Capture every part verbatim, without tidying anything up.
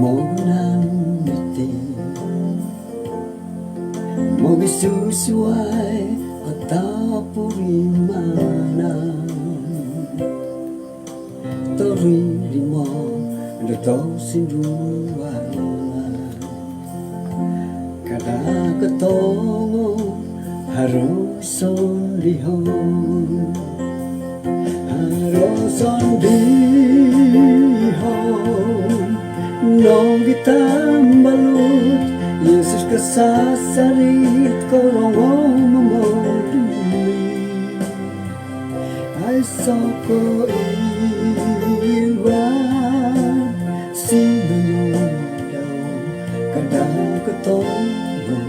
Onan iti mogisusuai o tapurimanan toririmo do tosindualan. Kada kotongo haro sondihon, haro sondihon nogi tambalut. Yesus kasasarit korongou momoduli. Aiso ko iwad sinonondau, kada kotongo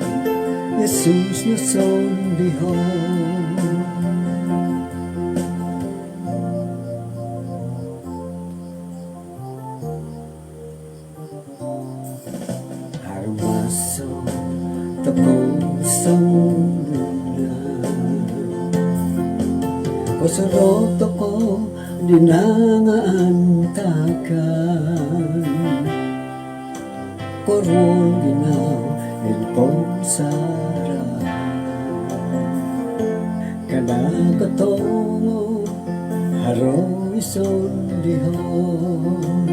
Yesus no sondihon. Haro maso tokou songulun, kosorou tokou di nangaantakan, koruol ginau id pomusarahan. Kada kotongo haro i sondihon,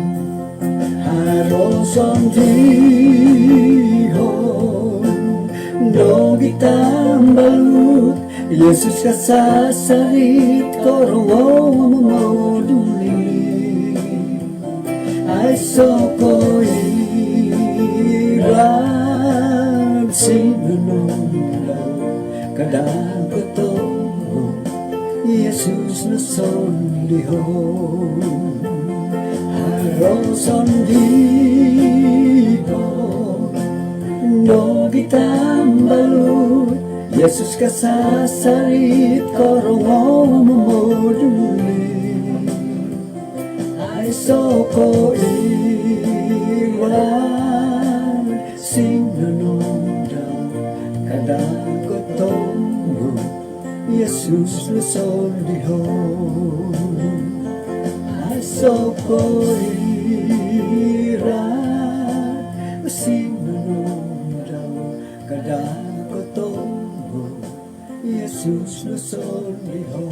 haro sondihon nogi tambalut. Yesus kasasarit korongou momoduli. Aiso ko iwad sinonondau, kada kotongo Yesus no sondihon. Haro sondihon nogi tambalut. Yesus kasasarit korongou momoduli. Aiso ko iwad sinonondau, kada kotongo Yesus no sondihon. Aiso ko iwad sinonondau, kada kotongo Yesus no sondihon.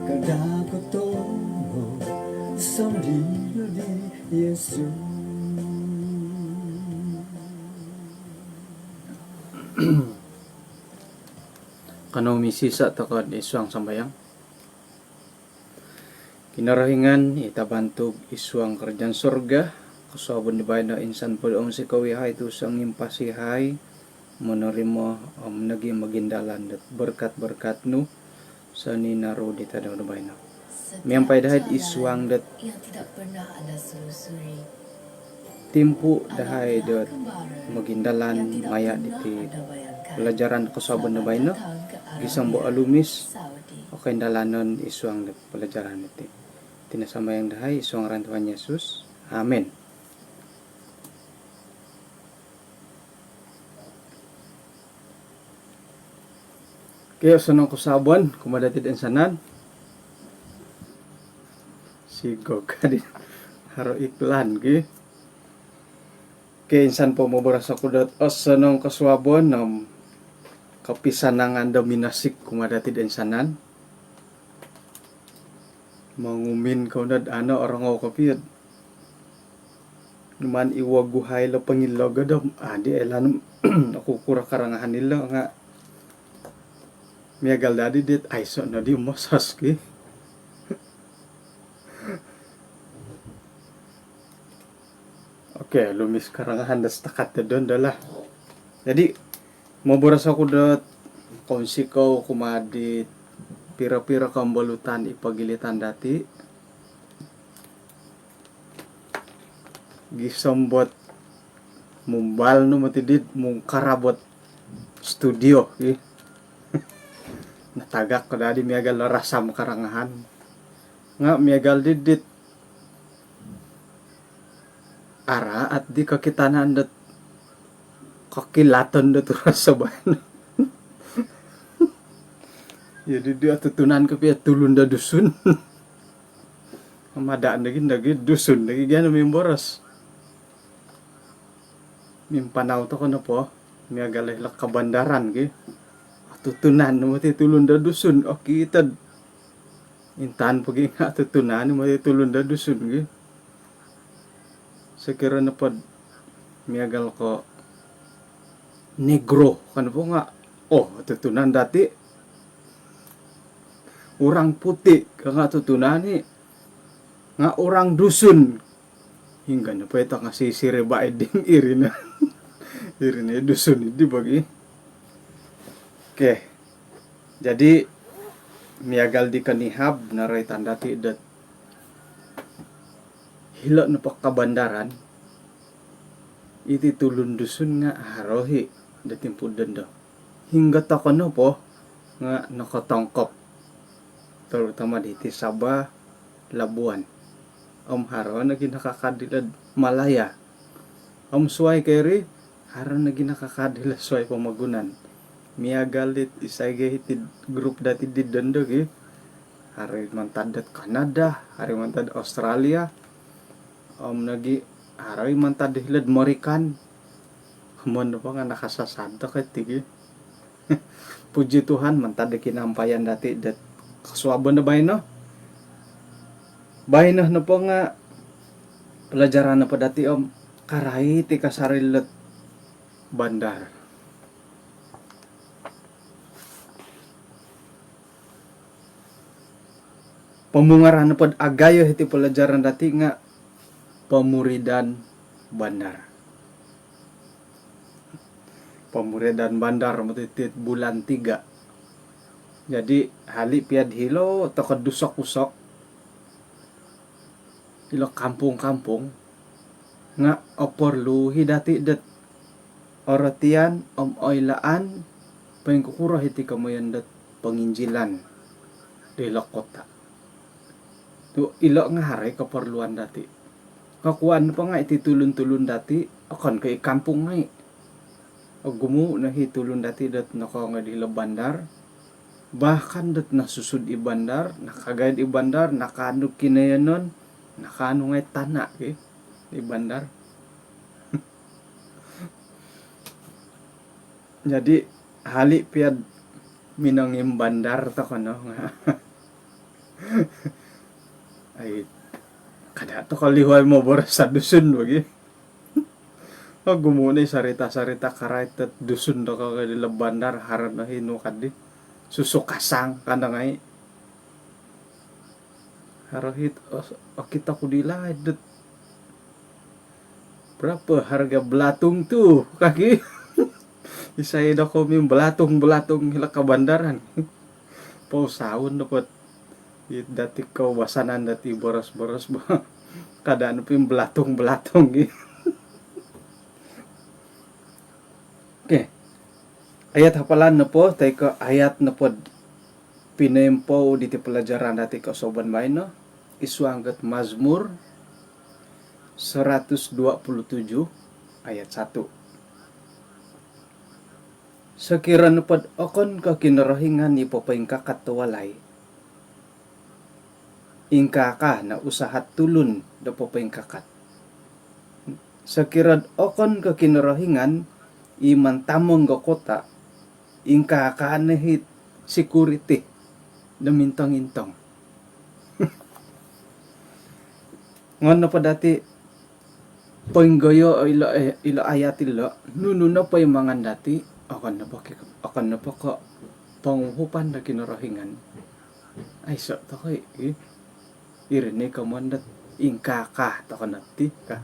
Kada kotongo sondihon di Yesus. Kanou misisa' toko' id suang sambayang. Kinorohingan i tabantug id suang karajaan surga, kosuabon di baino insan po do onsikou iyahai tu' songimpasi iyahai monorimo om nogi' mogindalan dot borkat-borkat nu soninaru di tadau do baino. Miampai dahai id suang dot timpu' dahai dot mogindalan maya' diti palajaran kosuabon do baino, gisom do olumis o koindalanon id suang dot palajaran diti. Iti no sambayang dahai id suang ngaran Tuhan Yesus. Amin. Okey, osonong kosuabon kumaa dati' do insanan. Sigog kadi haro iklan ki. Okey, insan po moboros oku dot osonong kosuabon om kopisanangan do minosik kumaa dati' do insanan. Mongumin kou nod ano orongou kopio. Numaan i woguhai lo pongilogod om adi' oilaan oku kuro korongohon ilo nga' miagal dadi dit aiso' nodi mosos ki. Okey, olumis korongohon do setakat do dondo lah. Jadi' moboros oku dot kounsikou kumaa dit piro-piro kombolutan i pogilitan dati'. Gisom bot mumbal nu moti dit mungkarabot studio i. Natagak ko dadi miagal do rasam korongohon. Nga' miagal di dit araat di kokitanan dot kokilaton dot uraso baino. Iyo di, di otutunan kopio tulun do Dusun. Mada' nogi, nogi Dusun nogi gia no mimboros. Mimpanau toko' nopo miagal ilo kabandaran ki. Otutunan no moti tulun do Dusun, okito'd intangan pogi nga' otutunan no moti tulun do Dusun ki. Sokiro nopod miagal ko Negro kan po nga', oh, otutunan dati'. Orang putih ka nga' otutunan i', nga' orang Dusun. Hinggo nopo i' toko' nga' sisiriba' iddi, iri no. Iri no i Dusun iddi bogi. Okey. Jadi miagal di konihab noroitan dati' dot hilo' nopo kabandaran, iti tulun Dusun nga' haro i' do timpu dondo. Hinggo toko' nopo nga' nokotongkop, terutama di hiti Sabah, Labuan. Om haro nogi nakakad hilo'd Malaya. Om suwai ko iri, haro nogi nakakad hilo suwai pomogunan. Miagal dit isai gi hiti'd grup dati' di dondo gi. Haro i' mantad dot Kanada, haro i' mantad Australia. Om nogi haro i' mantad hilo'd Morikan. Amun nopo nga' nakasasad toko' iti gi. Puji Tuhan, mantad do kinampayan dati' dot kosuabon do baino. Baino nopo nga' palajaran nopo dati' om karait i' kasari ilo't bandar. Pomungaran nopod agayo hiti palajaran dati' nga' pomuridan bandar. Pomuridan bandar moti iti bulan tiga. Jadi hali' piya'd hilo' toko'd usok-usok ilo kampung-kampung nga' oporlu i' dati' dot orotian om oilaan poingkukuro iti komoyon dot ponginjilan do ilo kota. Tu' ilo nga' haro i' koporluan dati'. Kokuan nopo nga' iti tulun-tulun dati' okon ko' i kampung ngai'. Ogumu' no i tulun dati' dot nokoongoi di hilo bandar. Bahkan dot nosusud i bandar, nakagayod i bandar, nakaanu kinoyonon, nakaanu ngai' tana' ki di bandar. Jadi hali' piya'd minongimbandar toko' no nga' ai, kada' toko' lihuai moboros do Dusun bogi. Ogumu' no i sarita-sarita karait dot Dusun toko' ka di lo bandar, haro no i nu kaddi, susu kasang ka no ngai'. Haro i' o-, okito ku di laid dot, "Berapa harga belatung tu?" ka ki. Isai do komi belatung-belatung hilo kabandaran. Pousaun nopo it dati' koubasanan dati' boros-boros bo. Kada' nopo i belatung-belatung i. Okey. Ayat hafalan nopo toi ko' ayat nopod pinoimpou diti palajaran dati' kosuabon baino, i suang dot Mazmur seratus dua puluh tujuh ayat satu. Sokiro nopod okon ko' Kinorohingan i popoingkakat do walai, ingkaa ka no usaha tulun do popoingkakat. Sokiro'd okon ko' Kinorohingan i mantamong do kota, ingkaa ka no i sikuriti do mintong-intong. Ngon nopo dati' poinggoyo ilo, eh, ilo ayat ilo, nunu nopo i mangan dati', okon nopo ki, okon nopo ko' ponguhupan do Kinorohingan, aiso' toko' i, i. Iri no i komoyon dot ingkaa ka toko' no ti ka.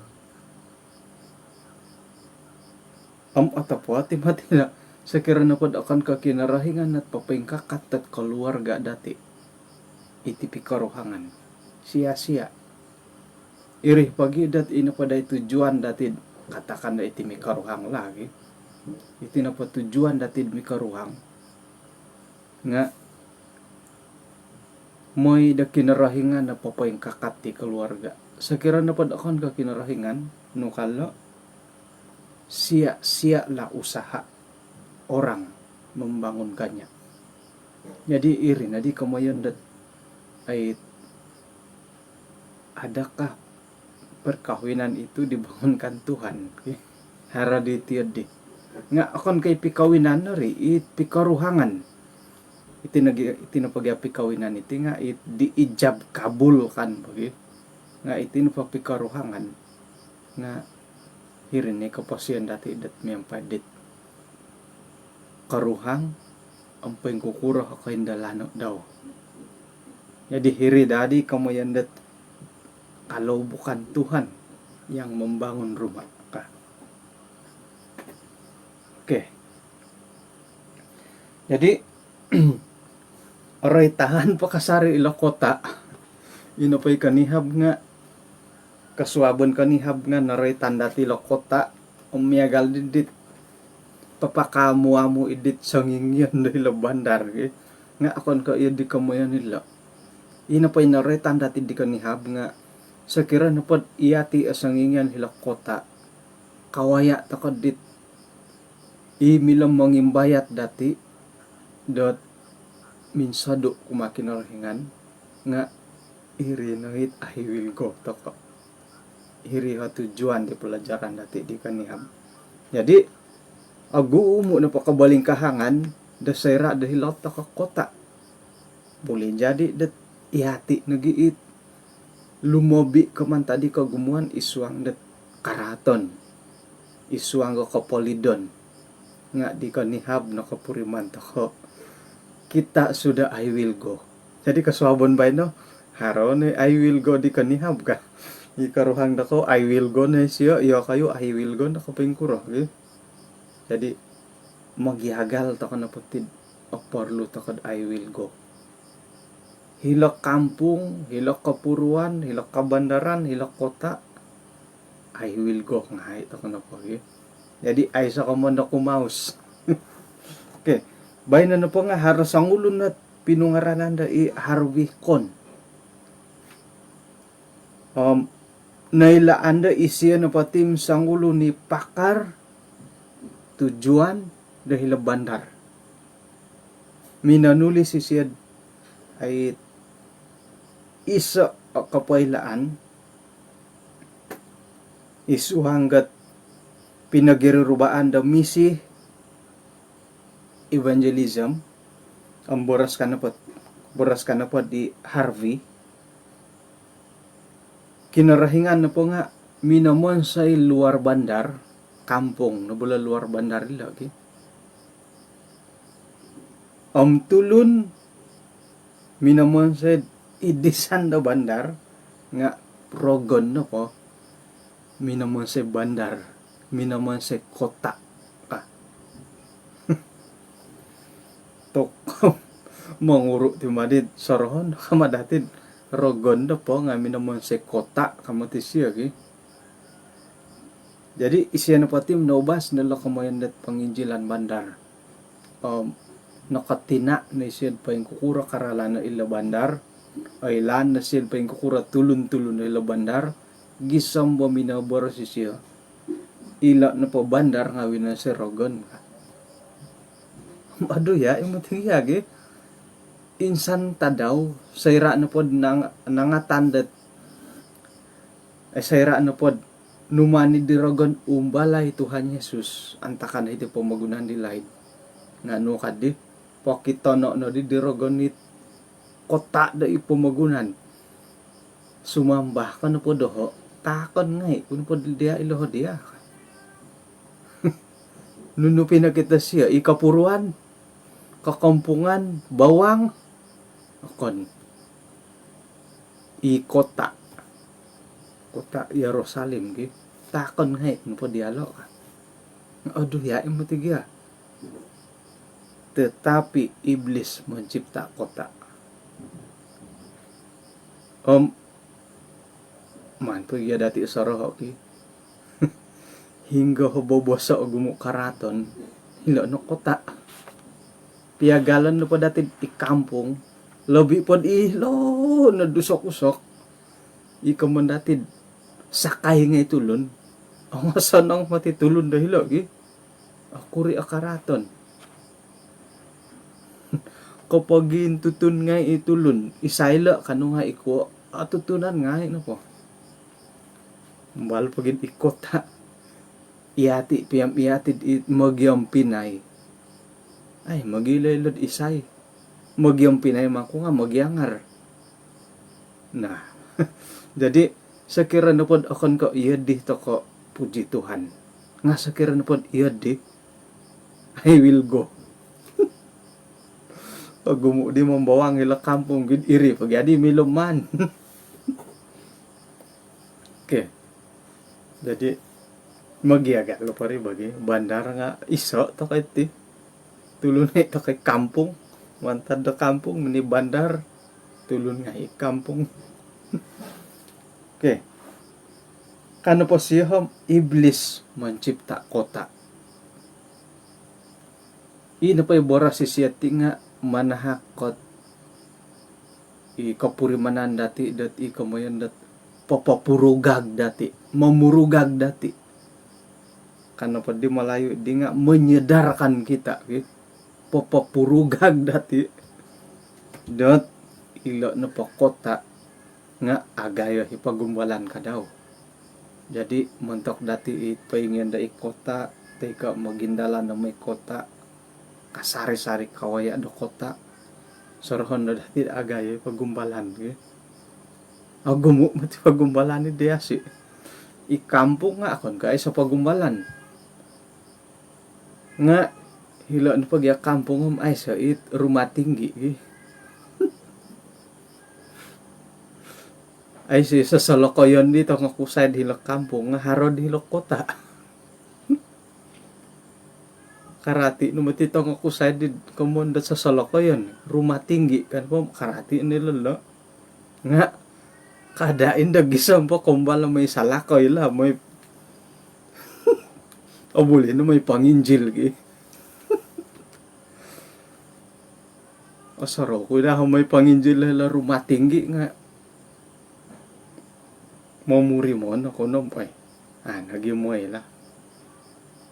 Om otopot i moti no, sokiro nopod okon ko' Kinorohingan ot popoingkakat dot koluarga' dati', iti pikoruhangan sia-sia. Iri pogi dot ino po dai tujuan dati'd, katakan do iti mikoruhang lagi. Iti nopo tujuan dati'd mikoruhang nga' moi do Kinorohingan o popoingkakat i koluarga'. Sokiro nopod okon ko' Kinorohingan, nu ka lo', sia-sialah usaha orang membangunkannya. Jadi iri noddi komoyon dot ai adakah perkahwinan itu dibangunkan Tuhan? Okey. Haro di tiyo di. Nga' okon ko' i pikawinan no ri, i pikoruhangan. Iti nogi, iti nopo gia pikawinan iti nga' i diijab kabulkan pogi. Nga' iti nopo pikoruhangan nga' hiri ni koposion dati' dot miampai dit koruhang om poingkukuro o koindalano' dau. Jadi hiri dadi komoyon dot kalau bukan Tuhan yang membangun rumah ka. Okey. Jadi oroitan po kasari ilo kota. Ino po i konihab nga' kosuabon konihab nga' noroitan dati' ilo kota. Om miagal di dit papakaamu-amu i dit songingion do hilo bandar gi. Nga' okon ko' iyo di komoyon ilo. Ino po i noroitan dati' di konihab nga' sokiro nopod iyati' o songingion hilo kota, kawaya' toko' dit i milo mongimbayat dati' dot minsodu' kumaa Kinorohingan nga' iri no it I will go toko'. Iri o tujuan di pelajaran dati' di konihab. Jadi ogumu' nopo kobolingkahangan do soira' do hilo toko' kota. Buli jadi dot iyati' nogi it lumobi' ko mantad di kogumuan id suang dot karaaton, id suang do kopolidon. Nga' di konihab nokopuriman toko', kita sudah I will go. Jadi kosuabon baino, haro no I will go di konihab ka. I koruhang doko' I will go no isio, iyokoyu I will go no kopoingkuro gi. Jadi mogiagal toko' nopo tid oporlu toko'd I will go. Hilo kampung, hilo kopuruan, hilo kabandaran, hilo kota, I will go ngai' toko' nopo gi. Jadi aiso' komoyon do kumaus. Okey. Baino nopo nga' haro songulun ot pinungaranan do i Harvey Kuhn. Om noilaan do isio nopo ti songulun i pakar tujuan do hilo bandar. Minonulis isio'd ai iso' o kopoilaan id suang dot pinogirirubaan do misi evangelism. Om boros ka nopo, boros ka nopo di Harvey, Kinorohingan nopo nga' minomonsoi luar bandar, kampung no bula luar bandar ilo' gi. Om tulun minomonsoi id disan do bandar, nga' rogon nopo minomonsoi bandar, minomonsoi kota. Ah. Tok monguru' ti madi'd sorohon kama dati'd rogon nopo nga' minomonsoi kota kama ti sio gi. Jadi isio nopo ti noubas no lo komoyon dot ponginjilan bandar. Om nokotina' no isio'd poingkukuro karalano' ilo bandar. Oilaan no isio'd poingkukuro tulun-tulun do ilo bandar. Gisom bo minoboros isio, ilo nopo bandar nga' winonsoi rogon ka. Aduh ya, imo ti gia gi. Insan tadau, soira' nopod nang-, nangatan dot, eh, soira' nopod numan i di rogon umbalai Tuhan Yesus, antakan hiti pomogunan di laid. Nga' nu kaddi, pokitono' noddi di rogon it kota' do i pomogunan. Sumambah ko nopo doho', taakon ngai' ku nopo diya' ilo diya'. Nunu pinokito sio, i kopuruan, kokompungan, bawang, okon. I kota', kota' Yerusalem gi, taakon ngai' ku nopo diyalo' ka. Aduh ya, imo ti gia. Tetapi iblis mencipta kota. Om maan po gia dati' soroho' ki. Hinggo boboso' ogumu' karaaton, ilo no kota'. Piagalon nopo dati'd i kampung, lobi pod ilo no dusok-usok. I komoyon dati'd sakai ngai' tulun. Ongosonong moti tulun do hilo' gi. Okuri' o karaaton. Kopogintutun ngai' i tulun. Isai lo' kanu ngai' i kuo'. Otutunan ngai' nopo. Kombal po gid i kota. Iyati' piyam iyati' di mogiompinai. Ai, mogilo-ilo'd isai. Mogiompinai mangku nga' mogiangar. Nah, jadi sokiro nopod okon ko' iyo di toko', puji Tuhan. Nga' sokiro nopod iyo di, I will go. Ogumu' di mambawang ilo kampung gid, iri po gia di milo maan. Okey. Jadi, mogiagal po ri bagi bandar nga' iso' toko' iti. Tulun i' toko' i kampung. Mantad do kampung, mini bandar. Tulun ngai' i kampung. Okey. Ka nopo sio om, Iblis mencipta kota. I nopo i boros isio ti nga' manahak ot i kopurimanan dati' dot i komoyon dot popopurugag dati', momurugag dati'. Ka nopo di Malayu di nga' menyedarkan kita, ki. Popopurugag dati' dot ilo nopo kota nga' agayo i pogumbalan kadau. Jadi, montok dati' i poingion do i kota, toi ko' mogindalan do moi kota, kasari-sari kawaya' do kota, sorohon do dati' agayo i pogumbalan, ki. Ogumu' moti pogumbalan i di asi'. I kampung nga' okon ko' aiso pogumbalan. Nga' ilo nopo gia kampung om aiso i rumah tinggi, ki. Aiso i sosolokoyon di tongokusai di hilo kampung, nga' haro di hilo kota. Karati' no moti tongokusai di komoyon do sosolokoyon, rumah tinggi kan po, karati' no ilo lo. Nga' kada' indo gisom po kombal moi salakoi lah, moi obuli no moi panginjil, ki. Osorou ku daa moi panginjil lah, lah rumah tinggi nga' momuri mono kono, oi. Ah, nogi moi lah.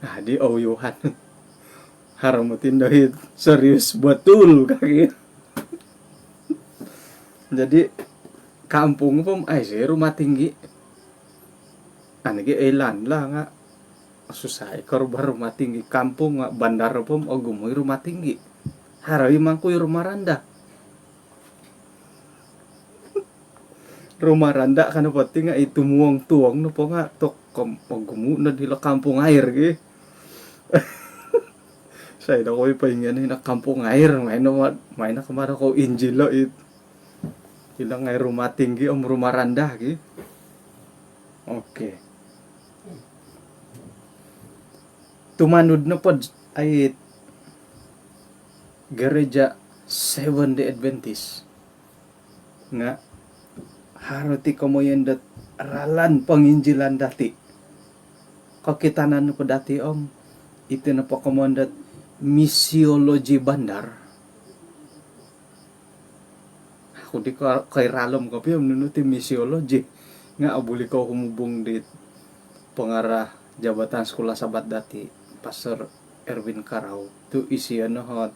Ah, di ouyuhan. Haro moti ndo i serius betul kaki. Jadi, kampung po aiso i rumah tinggi. Anu gi, oilaan lah nga' susah i korban rumah tinggi. Kampung nga' bandar po ogumu i rumah tinggi. Haro i mangku i rumah randah. Rumah randah ka nopo ti nga' i tumuong-tuong nopo nga' tok, kom-, ogumu' nod hilo kampung air gi. Sai do kou i poingion hino kampung air, maino, maino kama do kou injilo it. Ilo ngai' rumah tinggi om rumah randah gi. Okey. Tumanud nopod ai gereja Seventh Day Adventist nga' haro ti komoyon dot ralan panginjilan dati'. Kokitanan nopo dati' om, iti nopo komoyon dot misiologi bandar. Aku di ko-, koiralom kopio nunu ti misiologi. Nga' obuli kou humubung di pengarah Jabatan Sekolah Sabat dati', Pastor Erwin Karau. Tu' isio no ot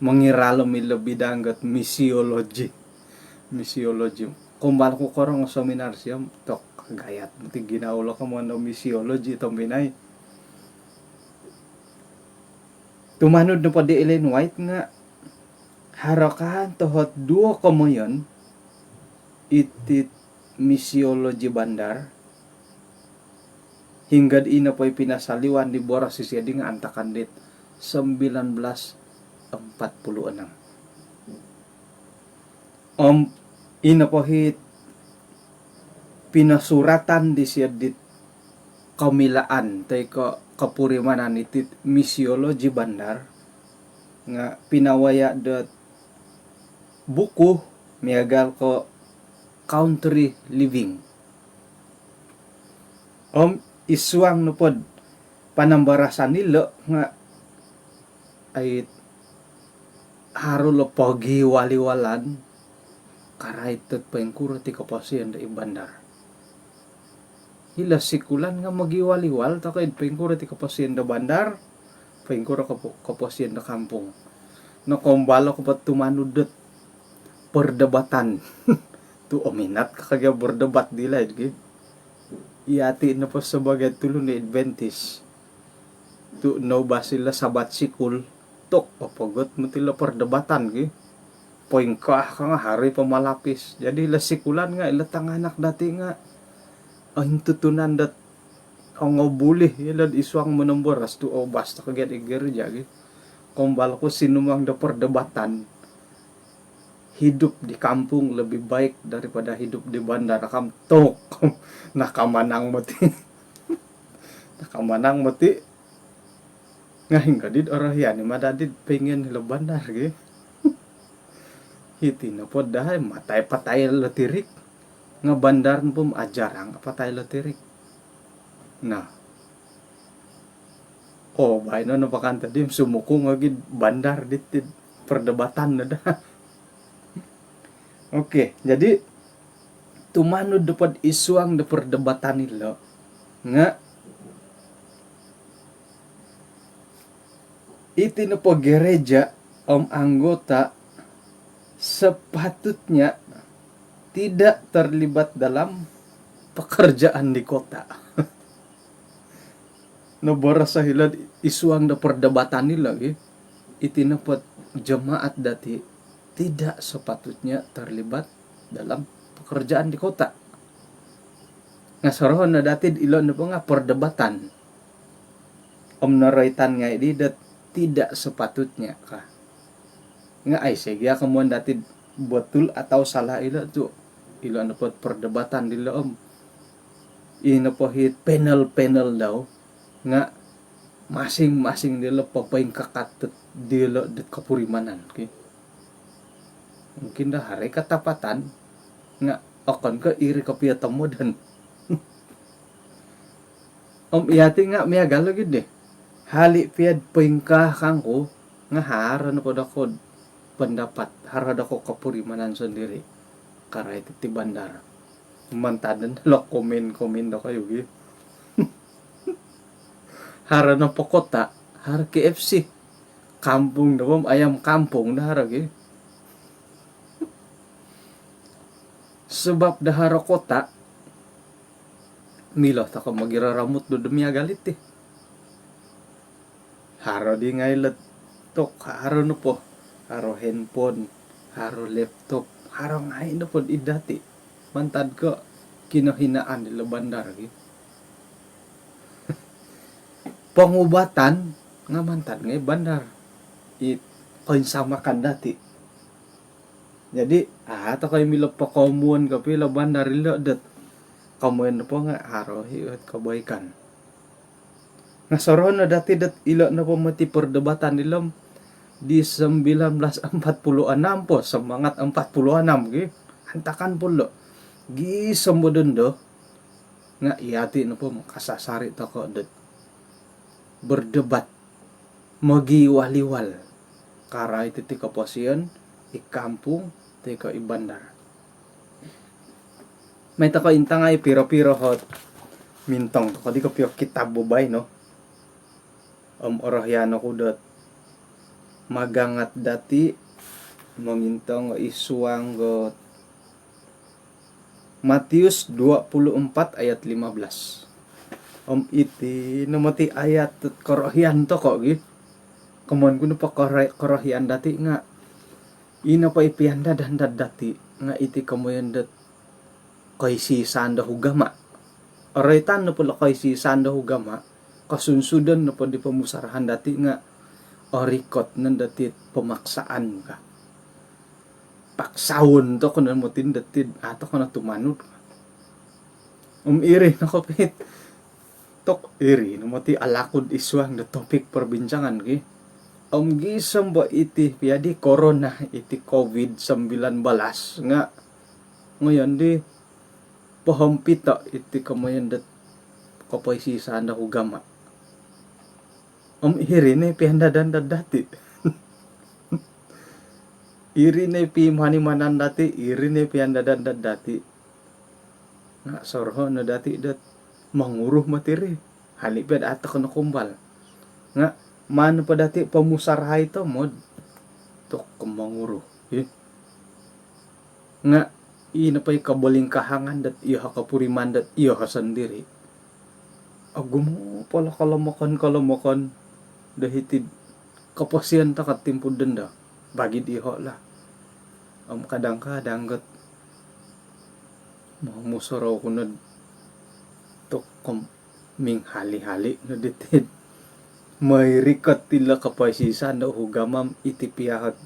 mongiralom ilo bidang dot misiologi. Misiologi. Kombal ku korongou seminar sio om tok, gayat moti ginawo lo komoyon do misiologi tompinai. Tumanud nopo di Ellen White nga' haro kaan tohot duo komoyon iti misiologi bandar, hinggo di ino po i pinasaliwan di boros isio di nga' antakan dit sembilan belas empat puluh enam. Om ino po i pinosuratan disio dit komilaan toi ko' kopurimanan iti misiologi bandar nga' pinawaya' dot buku miagal ko' Country Living. Om id suang nopod panambarasan ilo nga' ai haro lo pogiwal-iwalan karait dot poingkuro ti koposion do i bandar. Ilo sikulan nga' mogiwal-iwal toko' id poingkuro ti koposion do bandar, poingkuro kopo-, koposion do kampung. Nokombal oku po tumanud dot perdebatan. Tu' ominat ka kagia berdebat di laid gi. Iyati' nopo sabagai tulun di Adventist tu' noubas ilo Sabat sikul, tu' opogot moti ilo perdebatan ki. Poingkaa ka nga' haro i' po malapis. Jadi ilo sikulan nga' ilo tanganak dati' nga' ointutunan dot ongobuli ilo'd isuang monomboros tu' oubas toko' gia'd id gereja ki. Kombal ku sinumuang do perdebatan, hidup di kampung lebih baik daripada hidup di bandar, kam tu'. Nakamanang moti. Nakamanang moti. Nga' ingkaa di'd orohian i' mada di'd poingion ilo bandar ki. Hiti nopo dahai matai patai lotirik. Nga' bandar nopo ajarang patai lotirik. Nah. Oo, baino no pakan tadi sumukung lagi bandar diti'd perdebatan no daa. Okey, jadi tumanud nopo'd isuang do perdebatan ilo nga' iti nopo gereja om anggota sepatutnya tidak terlibat dalam pekerjaan di kota. Noboros o hilo'd isuang do perdebatan ilo ki, iti nopo'd jemaat dati' tidak sepatutnya terlibat dalam pekerjaan di kota. Nga' sorohon no dati'd ilo nopo nga' perdebatan. Om noroitan ngai' di dot tidak sepatutnya ka. Nga' aiso gia komoyon dati'd betul atau salah ilo tu'. Ilo nopo'd perdebatan dilo om ino po hit panel-panel dau nga' masing-masing dilo popoingkakat dot dilo dot kopurimanan ki. Mungkin do haro i' katapatan nga' okon ko' iri kopio tomodon. Om iyati' nga' miagal lagi di. Hali' pia'd poingkaa kangku nga' haro nopo doko'd pendapat, haro doko'd kopurimanan sondiri'. Karai titi bandar. Mantad no lo komen-komen dokoyu gi. Haro nopo kota, haro KFC. Kampung nopo om ayam kampung do haro gi. Sebab do haro kota, milo toko' mogiroromut do do miagal iti. Haro di ngai' ilo tu', haro nopo, haro handphone, haro laptop, haro ngai' nopo id dati'. Mantad ko' kinohinaan ilo bandar ki. Pengubatan nga' mantad ngai' bandar. I koinsamakan dati'. Jadi a' toko' i' milo pokomuon kopio ilo bandar ilo dot komoyon nopo nga' haro i' ot kebaikan. Nga' sorohon no dati' dot ilo nopo moti perdebatan ilo di sembilan belas empat puluh enam po, semangat empat puluh enam gi. Antakan po lo gisom bo dondo. Nga' iyati' nopo makasasari' toko' dot berdebat, mogiwal-iwal. Karai titi koposion, i kampung toi ko' i bandar. Mai toko' intangai piro-piro ot mintong toko' di kopio kitab bo baino. Om orohian oku dot magangat dati' mongintong isuang dot Matius dua puluh empat ayat lima belas. Om iti no moti ayat dot korohian toko' gi. Komoyon ku nopo koro-, korohian dati' nga' ino po i piandad-andad dati' nga' iti komoyon dot koisi-isaan do ugama'. Oroitan nopo lo koisi-isaan do ugama', kosunsudon nopo di pomusarahan dati' nga' orikot no dati' pemaksaan ka. Paksaon toko' no moti dati'd a' toko' no tumanud. Om iri no kopio it, tok, iri no moti alakud isuang do topik perbincangan ki. Om gisom bo iti piadi korona, iti covid sembilan belas nga' ngoyon di pohompito' iti komoyon dot kopoisi-isaan do ugama'. Om iri no i piandad-andad dati'. Iri no i piman-imanan dati', iri no i piandad-andad dati'. Nga' soroho' no dati' dot monguru moti iri. Hali' pia'd a' toko' no kumbal. Nga' maan po dati' pomusarahai tomod. Tok, monguru. Ih. Nga' ii nopo i kobolingkahangan dot iyoho kopuriman dot iyoho sondiri'. Ogumu' po lo kolomokon-kolomokon do hiti'd koposion toko' timpu'd dondo. Bagi'd iyoho' lah. Om kadang-kadang got momusorou ku nod tokom minghali-hali no diti'd moi rikot ilo kopoisisan do ugama om iti piya ot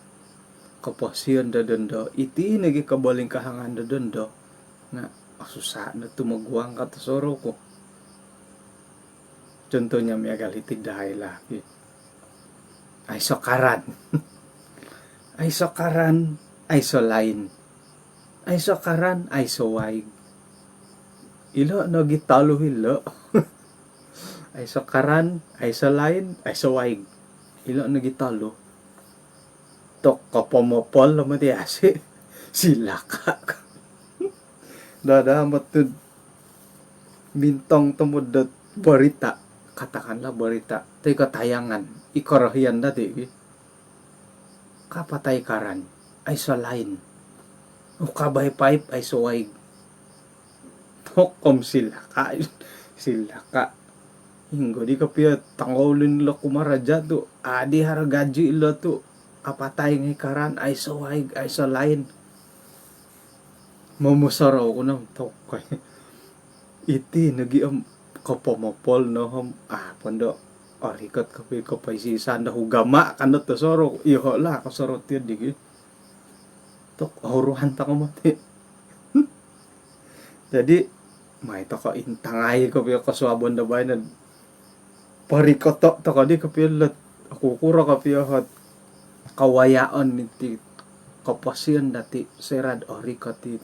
koposion do dondo. Iti nogi kobolingkahangan do dondo nga' osusa' no tumoguang ka tosorou ku. Contohnya miagal hiti'd dahai lah, ki. Aiso karan. Aiso karan, aiso lain. Aiso karan, aiso waig. Ilo' nogi tolu ilo'. Aiso karan, aiso lain, aiso waig. Ilo' nogi tolu. Tok kopomopol lo moti asi'. Silaka'. Dada matu'd mintong tomod dot berita, katakanlah berita, toi ko tayangan i korohian dati' ki. Kapatai karan, aiso lain. Ukabai paip, aiso waig. Tokom silaka', silaka'. Inggo di kopio tongoulun lo kumaraja' tu', adi haro gaji' lo tu', apatai ngai' karan, aiso waig, aiso lain. Momusorou ku no, tokoi. Iti nogi om kopomopol no om, ah, pondo orikot kopio kopoisisan do ugama' ka no tosorou. Iyoho' lah kosorou tiyo digi. Tok, ohuruan toko' moti. Jadi, mai toko' intangai kopio kosuabon do baino'd porikoto' toko' di kopio lot, kukuro kopio ot kawayaon iti koposion dati' soira'd orikot i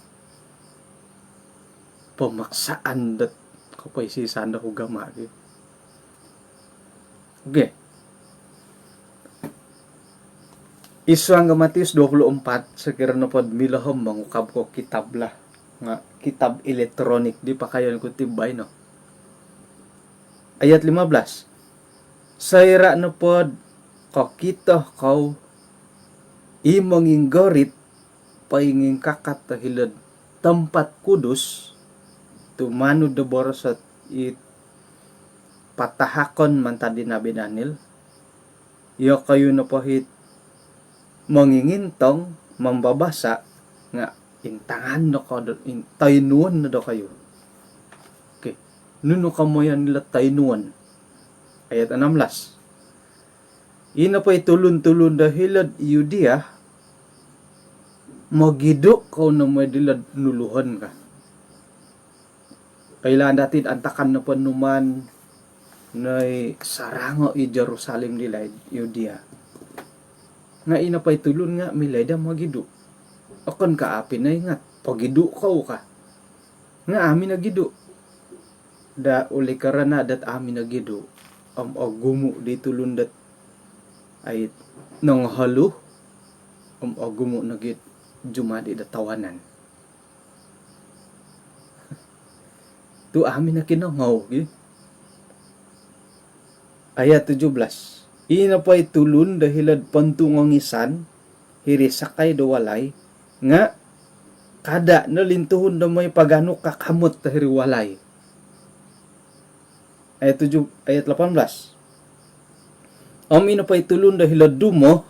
pemaksaan dot kopoisisan do ugama' ki. Okey. Id suang do Matius dua puluh empat, sokiro nopod milo om mongukab ko kitab lah, nga' kitab elektronik di pakayon ku ti baino. Ayat lima belas. Soira' nopod kokito kou i monginggorit poingingkakat do hilo'd tempat kudus, tumanud do boros ot i patahakon mantad di Nabi Daniel, iyokoyu nopo it mongingintong, mambabasa', nga' intangan no ko do, in-, toinuon no dokoyu. Okey. Nunu komoyon ilo toinuon? Ayat enam belas. Ino po i tulun-tulun do hilo'd Yudia, mogidu' kou no moi dilo'd nuluhon ka. Oilaan dati'd antakan nopo numaan noi sarango' i Jerusalem di laid Yudia. Nga' ino po i tulun nga' milai daa mogidu'. Okon ka a' pinoingat, pogidu' kou ka. Nga' a' minogidu'. Da oleh karana dot a' minogidu', om ogumu' di tulun dot ai nongoholu, om ogumu' nogi' jumadi' do tawanan. Tu' a' minokinongou gi. Ayat tujuh belas. Ino po i tulun do hilo'd pontungongisan, hiri sakai do walai, nga' kada' no lintuhun do moi paganu kakamot do hiri walai. Ayat tujuh, ayat lapan belas. Om ino po i tulun do hilo'd dumo,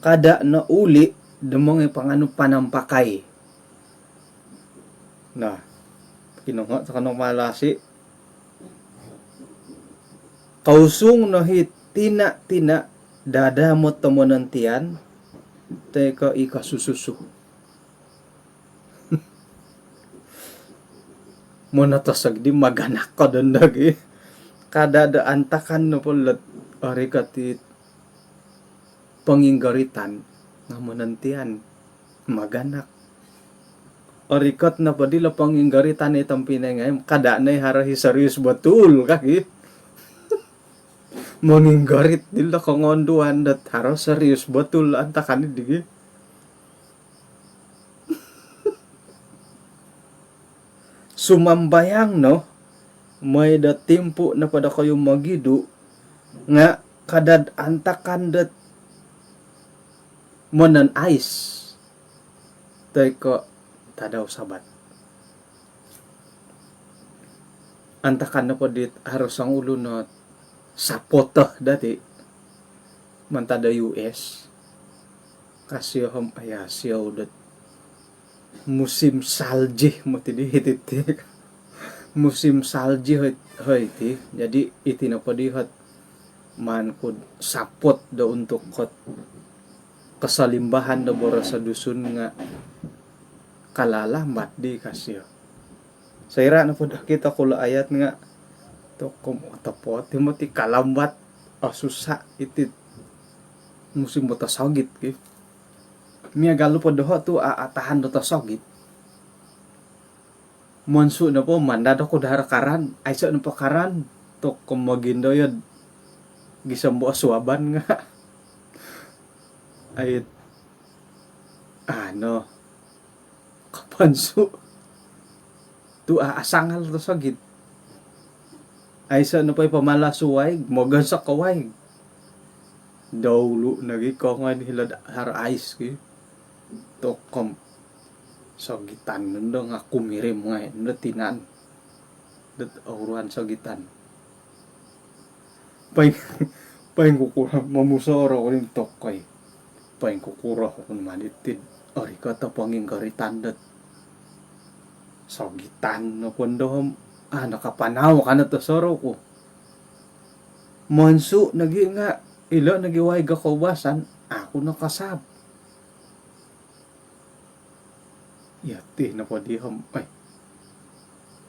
kada' no uli' do mongoi panganu panampakai. Nah, kinongou toko no malasi. Kousung no hi tina-tina dadamot do monontian, toi ko i kosususu. Monotosog di maganak ko dondo gi. Kada' do antakan nopo lot orikot i ponginggoritan nga' monontian, maganak. Orikot nopo dilo ponginggoritan i tompinai ngai', kada' no i haro hi serius betul ka gi. Monginggorit dilo kongonduan dot haro serius betul antakan i digi. Sumambayang no moi do timpu' nopo dokoyu mogidu', nga' kada'd antakan dot monon ais, toi ko' tadau Sabat. Antakan nopo dit haro songulun o sapotoh dati mantad do U S, ka sio om, aya, sio dot musim salji moti di hiti ti. Musim salji hoi, hoi ti. Jadi iti nopo di hot maan ku sapot do untuk hot kasalimbahan do boros do Dusun nga kalalambat di, ka sio. Soira nopo do okito ku lo ayat nga tokom otopot i moti kalambat, osusa iti musim do tosogit ki. Miagal nopo doho tu a, atahan do tosogit. Monsu nopo mandad oku do haro karan, aiso nopo karan, tokom mogindoyod gisom bo osuaban nga ait, ano, kapansu tu a, asangal tosogit. Aiso nopo i pamalasu waig, mogonsok ko waig. Daulu nogi kongoi di hilo'd haro ais ki. Tokom sogitan nondo nga kumirim ngai nondo tinan dot ouruan sogitan. Paing, paingkukuro, momusorou ku ni tokoi. Paingkukuro oku mani tid orikot o ponginggoritan dot sogitan nopo ndo om, ah, nakapanau kano tosorou ku. Monsu nogi nga ilo nogi waig o koubasan, aku nakasap. Iti nopo di om, oi.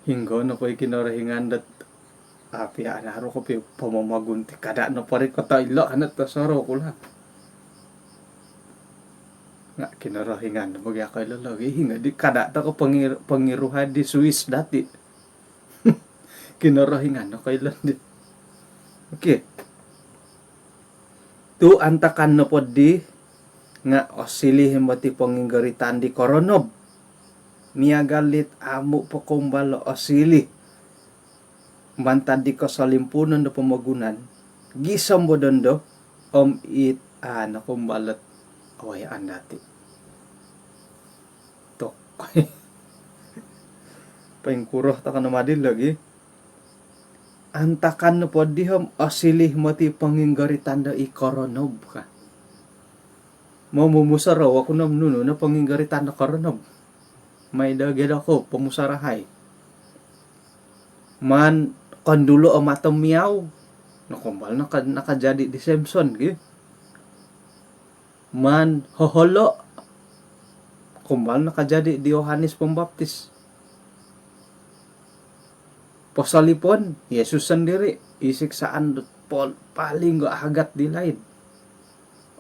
Hinggo nopo i Kinorohingan dot api anaru kopi pomomogun ti kada nopo ri koto ilo kano tosorou ku lah. Nga Kinorohingan nopo gia koilo logi, hinggo di kada toko pengir-, pengiruhan di Swiss dati. Kinorohingan no koilo di. Okey. Tu antakan nopo di nga osiliu moti ponginggoritan di koronob. Miagal dit amu po koumbal o osiliu mantad di kosolimpunon do pomogunan gisom bo dondo om it, ah, nokoumbal ot awayaan dati. Tok. Paingkuro toko no madi logi. Antakan nopo di om osiliu moti ponginggoritan do i koronob ka. Momumusorou oku no om nunu no ponginggoritan do koronob. Mai do gedo ko pomusorahai. Maan kondulo o mato miau. Nokoumbal naka-, nakajadi di Samson ki. Maan hoholo. Koumbal nakajadi di Yohanes Pembaptis. Posolipon, Yesus sondiri, i siksaan dot pol-, paling go agat di laid.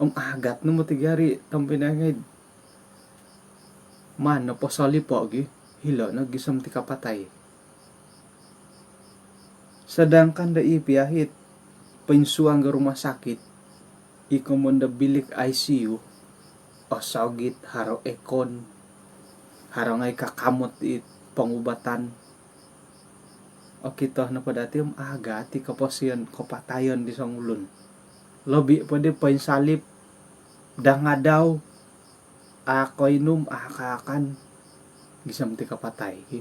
Om agat no moti gia ri tompinai ngaid. Maan no posolipo gi, hilo no gisom ti kapatai. Sedangkan do i pia it poinsuang do rumah sakit, i komoyon do bilik I C U, osogit, haro aircon, haro ngai kakamot it pengubatan. Okito nopo dati om agat i koposion, kopatayon di songulun. Lobi po di poinsalip, dangadau, a koinum, a kaakan, gisom ti kapatai ki.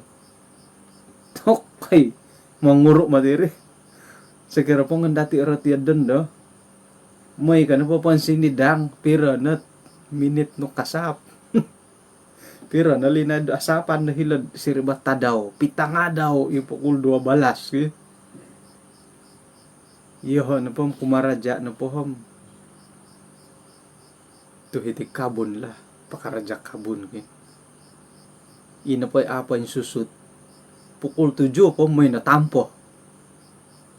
Tok, hoi, monguru moti ri. Sokiro pongon dati orotian dondo, moi kano po ponsinidang, piro no minit nu kasap. Piro no linaid do asapan do hilo'd siriba tadau, pitangadau, i pukul dua belas ki. Iyoho nopo om kumaraja nopo om tu hiti kabun lah, pakaraja kabun ki. Ino po i apo insusut. Pukul tujuh po moi no tampo.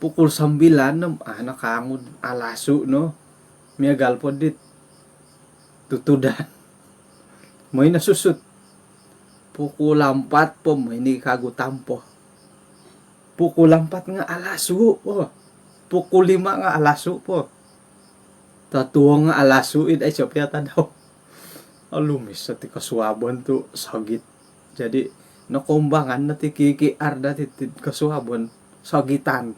Pukul sembilan no, ah, nakaangun alasu no. Miagal po dit tutudan. Moi no susut. Pukul empat po moi ni kagu tampo. Pukul empat nga alasu po. Pukul lima nga alasu po. Totuong nga alasu id ai sopia tadau. Olumis ti kosuabon tu sogit. Jadi, nokoumbangan no ti K K R dati ti kosuabon. Sogitan.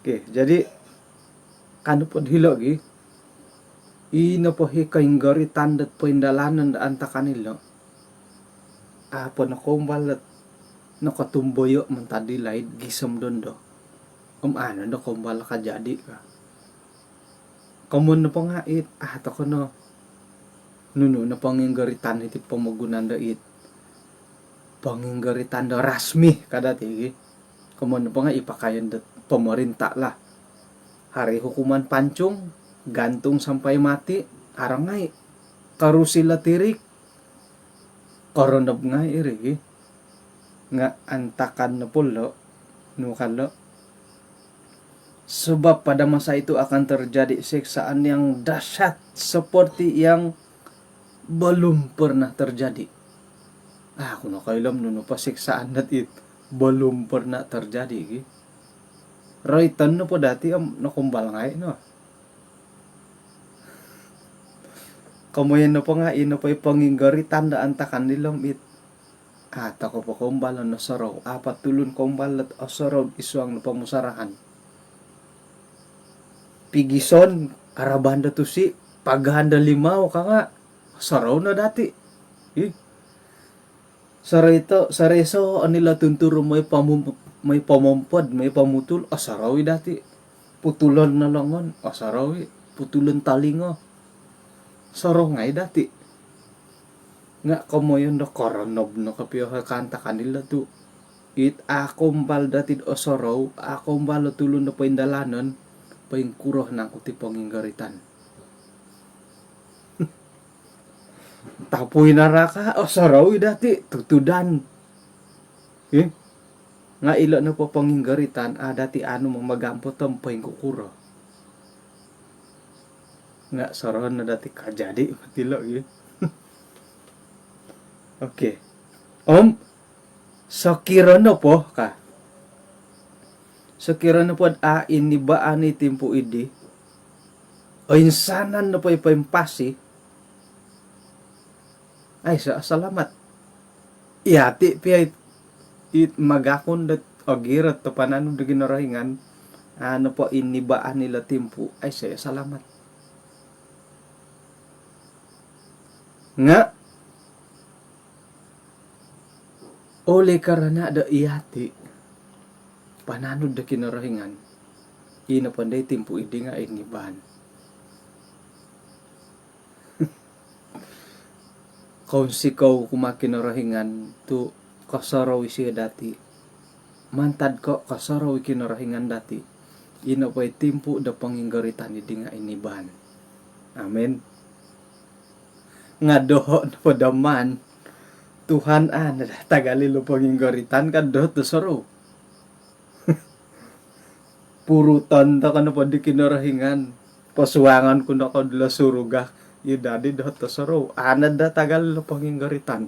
Okey, jadi, kanu pod hilo gi. Ino po hi koinggoritan dot poindalanon do antakan ilo'. Apo nokoumbal dot nokotumboyo' mantad di laid gisom dondo. Om anu do koumbal kajadi ka. Komoyon nopo nga' it, ah, toko no. Nunu no ponginggoritan iti pomogunan do it. Ponginggoritan do rasmi kada ti gi. Komoyon nopo nga' i pakayon do pemerintah lah. Hari hukuman pancung, gantung sampai mati, haro ngai'. Karusi latirik, koronob ngai' iri gi. Nga' antakan nopo lo', nu ka lo'. Sebab pada masa itu akan terjadi siksaan yang dahsyat seperti yang belum pernah terjadi. Ah, aku nokoilo om nunu po siksaan dot it belum pernah terjadi gi. Roiton nopo dati' om nokoumbal ngai' no. Komoyon nopo nga' ino po i ponginggoritan do antakan ilo' om it. Ah, toko po koumbal o nosorou. Apat tulun koumbal dot osorou id suang do pomusarahan. Pigison, araban do tusi, pagahan do limau ka nga'. Osorou no dati'. Ih. Soroito, soroiso, oni lo tunturu moi pomom-, moi pomompod, moi pomutul, osorou i dati'. Putulon no longon, osorou i. Putulon talingo. Sorou ngai' dati'. Nga' komoyon do koronob no kopio kaantakan ilo' tu'. It a' koumbal dati'd osorou, a' koumbal o tulun do poindalanon, poingkuro nangku ti ponginggoritan. Tapui naraka, osorou i dati', tutudan. Ih. Nga' ilo' nopo ponginggoritan, a' dati' anu mamagampot om poingkukuro. Nga' sorohon no dati' kajadi moti ilo' gi. Okey. Om, sokiro nopo ka. Sokiro nopo a' inibaan i timpu idi. Oinsanan nopo i poimpasi. Aiso' asalamat. Iyati' piya it, it magakun dot ogirot do pananud do Kinorohingan, a' nopo inibaan ilo' timpu, aiso' asalamat. Nga' oleh karana do iyati' pananud do Kinorohingan, ino pondo i timpu idi nga' inibaan. Kounsikou kumaa Kinorohingan tu' kosorou isio dati'. Mantad ko' kosorou i Kinorohingan dati', ino po i timpu do ponginggoritan idi nga' inibaan. Amin. Nga' doho' nopo do maan, Tuhan, a' no daa tagal ilo' ponginggoritan ka, doho' tosorou. Purutan toko nopo di Kinorohingan, posuangan ku no ko' dilo suruga, iyo dadi doho' tosorou. A' no daa tagal ilo' ponginggoritan.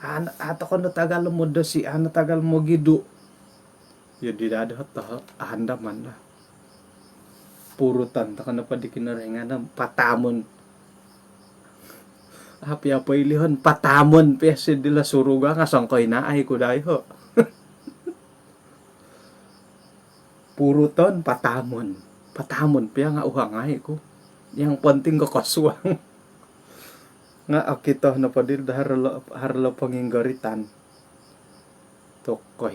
A' no, a' toko no tagal modosi, a' no tagal mogidu. Iyo di daa doho' toho' andaman lah. Purutan toko nopo di Kinorohingan, patamon. Api apo ilihon, patamon piya si dilo suruga nga' songkoinaai ku daa iho'. Purutan, patamon. Patamon piya nga' uhangai ku. Yang penting ko' kosuang. Nga' okito nopo dilo do haro lo, haro lo ponginggoritan. Tokoi.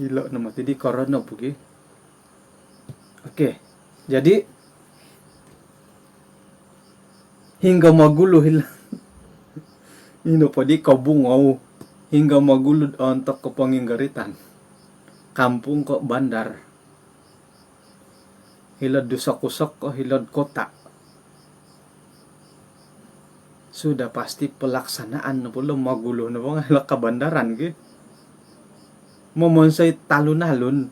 Ilo' no moti di koronob gi. Okey. Jadi, hinggo mogulu hilo'. Ino po di kobungou. Hinggo mogulu ontok ko ponginggoritan. Kampung ko' bandar. Hilo'd dusok-usok ko' hilo'd kota. Sudah pasti pelaksanaan nopo lo mogulu nopo nga' hilo' kabandaran ki. Momonsoi talun-alun,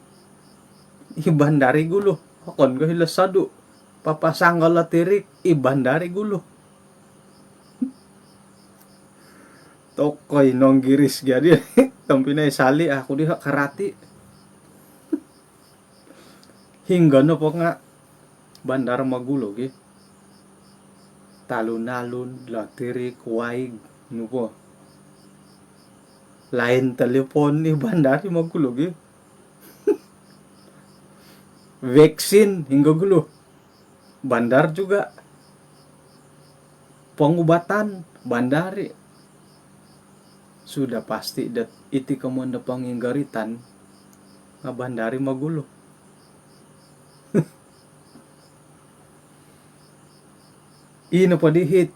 i bandar i gulu. Okon ko' hilo' sodu'. Papasang ko' latirik, i bandar i gulu. Tokoi nonggiris gia di. Tompinai sali' aku diho' karati. Hinggo nopo nga' bandar mogulu gi. Talun-alun, latirik, waig, nopo. Lain talipon, i bandar i mogulu gi. Vaksin, hinggo gulu. Bandar juga. pongubatan, bandar i. Sudah pasti dot iti komoyon do ponginggoritan nga bandar i mogulu. Ino po dihit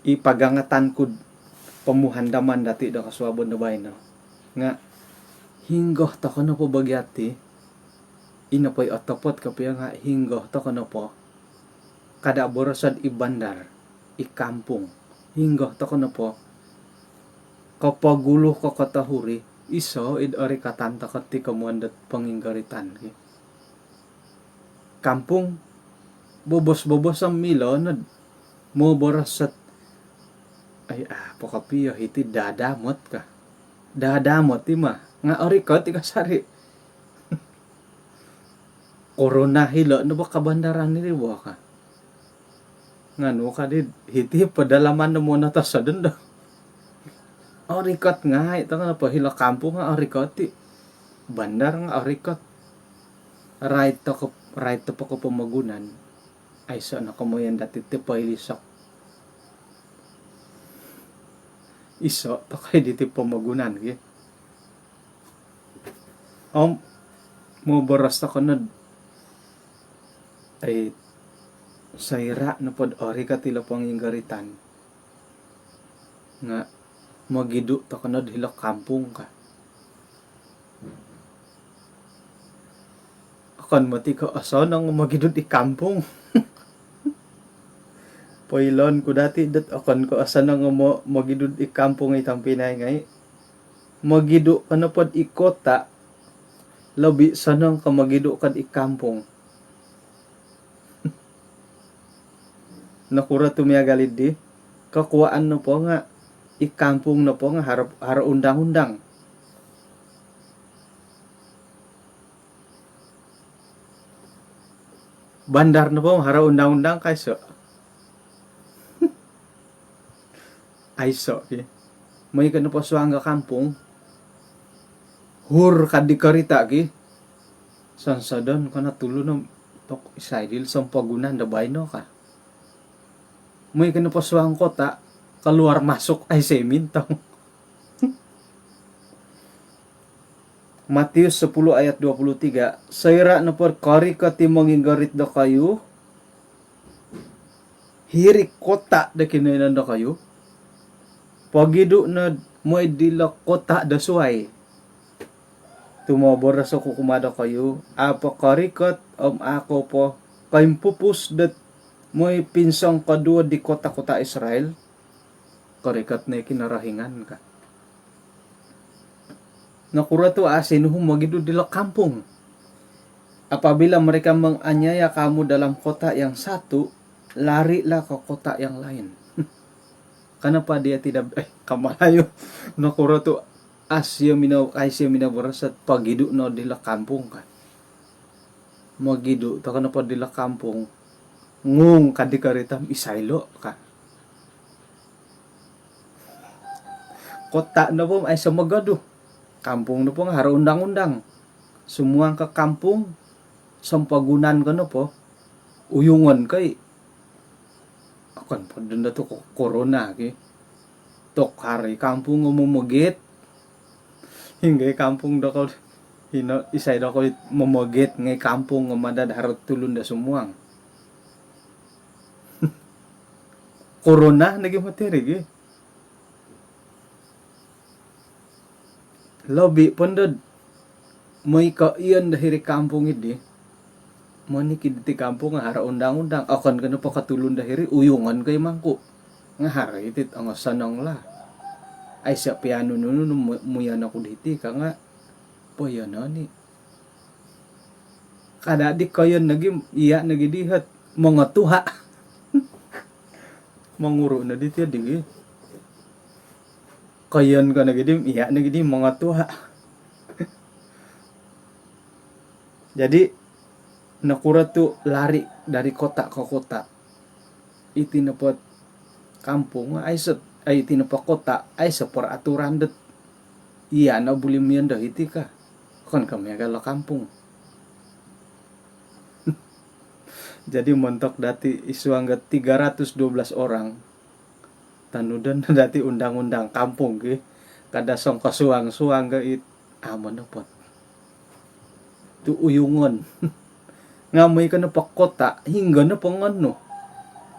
i pagangatan kud pomuhandaman dati do kosuabon do baino. Nga hinggo toko nopo bagi ati, ino po i otopot kopio nga hinggo toko nopo. Kada boroso'd i bandar, i kampung. Hinggo toko nopo. Kopogulu ko kotohuri, iso id orikatan toko ti komoyon dot ponginggoritan ki. Kampung, bobos-bobos om milo nod moboros ot, ai, ah, pokopio hiti dadamot ka. Dadamot i ma, nga orikot i kasari. Korona hilo no bo kabandaran iri bo ka. Nganu ka di hiti pedalaman do monotos sodon do. Orikot ngai toko nopo hilo kampung nga orikot i. Bandar nga orikot. Rait toko, rait toko pomogunan. Aiso no komoyon dati ti poilisok. Iso toko i diti pomogunan ki. Om moboros toko nod, ai, soira nopod orikot ilo ponginggoritan nga mogidu toko nod hilo kampung ka. Okon moti ko osonong mogidu di kampung. Poiloon ku dati dot okon ko osonong mo-, mogidu di kampung i tompinai ngai. Mogidu ko nopod i kota, lobi sonong ko mogidu ko di kampung. Nokuro tu miagal di, kokuaan nopo nga i kampung nopo nga haro, haro undang-undang. Bandar nopo nga haro undang-undang ka iso. Aiso ki. Moi ko nopo suang do kampung, hur ka di korita ki. Sonsodon ko no tulun om tok isai di sompogunan do baino ka. Moi ko nopo suang kota, keluar masuk aiso mintong. Matius sepuluh ayat dua puluh tiga, soira nopo korikot i monginggorit dokoyu hiri kota do kinoiyonon dokoyu, pogidu no moi dilo kota do suai. Tu moboros oku kumaa dokoyu, a po korikot om a kou po koimpupus dot moi pinsongkoduo di kota-kota Israel, korikot no i Kinorohingan ka. Nokuro tu a sinuhu mogidu dilo kampung? Apabila mereka menganiaya kamu dalam kota yang satu, larilah ke kota yang lain. Kenapa dia tidak, eh, ka Malayu. Nokuro tu a sio mino-, ai sio minoboros ot pogidu no dilo kampung ka. Mogidu toko nopo dilo kampung, ngung ka di korita om isai lo ka. Kota nopo aiso mogodu. Kampung nopo nga haro undang-undang. Sumuang ko kampung, sompogunan ko nopo, uyungon ko i. Okon po dondo tu ko-, korona ki. Tok haro i kampung nga momogit. Hinggo i kampung dokoyu, hino, isai dokoyu momogit ngai kampung nga mada do haro tulun do sumuang. Korona nogi moti ri gi. Lobi po ndo moi koiyon do hiri kampung idi. Monikid iti kampung nga haro undang-undang. Okon ko nopo ko tulun do hiri, uyungon ko i mangku. Nga haro iti ongosonong lah. Aiso pianu nunu mu-, muyon oku diti ka nga poiyonon i. Kada di koiyon nogi, iya nogi di hot mongotuha. Monguru no di tiyo di. Koiyon ko nogi di, iya nogi di mongotuha. Jadi, nokuro tu lari dari kota ke kota? Iti nopo kampung, aiso, ai, iti nopo kota, aiso peraturan dot iya no buli miyon do hiti ka. Okon ko miagal o kampung. Jadi, montok dati id suang do tiga ratus dua belas orang, Tanudon no dati undang-undang kampung ki. Kada songkosuang-suang ga it amu nopo tu uyungon. Nga moi ko nopo kota, hinggo nopo ngon nu.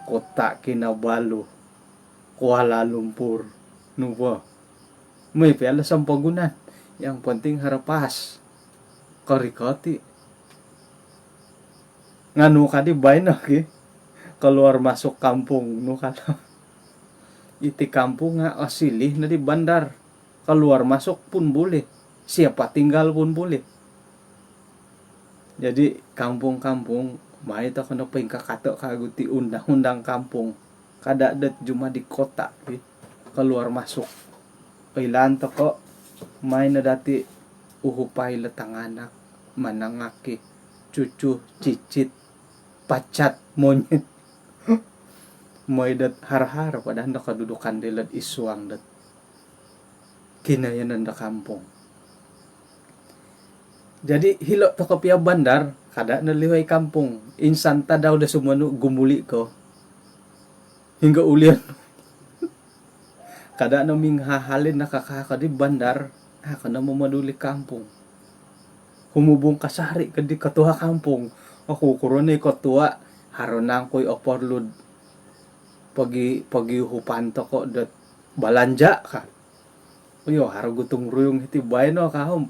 Kota Kinabalu, Kuala Lumpur, nu bo. Moi pia lo sompogunan. Yang penting haro pas. Korikot i. Nga nu kadi baino ki. Keluar masuk kampung nu ka lo. Iti kampung nga osiliu no di bandar. Keluar masuk pun boleh. Siapa tinggal pun boleh. Jadi kampung-kampung, mai toko no poingkakato kagu ti undang-undang kampung. Kada dot cuma di kota ki, keluar masuk. Oilaan toko, mai no dati uhupai lo tanganak, manangaki, cucu, cicit, pacat, monyet. Moi dot haro-haro po daa no kedudukan dilo'd id suang dot kinoyonon do kampung. Jadi hilo toko pia bandar, kada no lihuai kampung. Insan tadau do sumonu gumuli ko. Hinggo ulian. Kada no minghahalin nakakaka di bandar, a ko no momoduli kampung. Humubung kasari ko di ketua kampung. Oku kuro ni ketua, haro nangkui oporlu'd pogi, pogiuhupan toko dot balanja ka. Iyo, haro gotong-royong hiti baino ka om.